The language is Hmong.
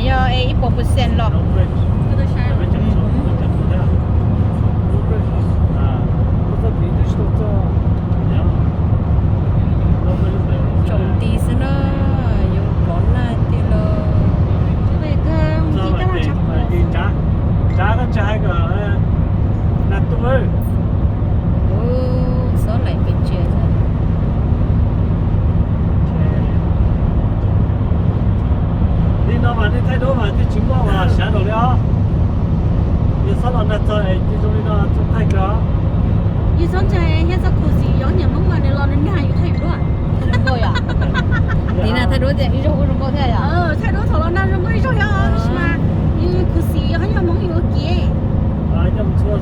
Yog es ib puas percent los? Tsaus nti xwb na, yuav pov nag tiag los. Ub, xob laim pes tsawg. Li no mas nej thaij duab mas twb tsis muaj mas sawv daws li os. Yog xob los nag txog ces zoo li no txog thaij kawg. Yus txhob ntshai, thiab txoj khuv xim yog nyiam Hmoob mas nws los nws nag yus thaij yus duab. Zoo nkauj yom? Tiv nag thaij duab tias ib zaug kuj zoo nkauj thiab yom? Thaij duab thaum los nag zoo nkauj ib zaug yog, tab sis mas yus khuv xim yog nyiam Hmoob yus kiv. Coj mus txhua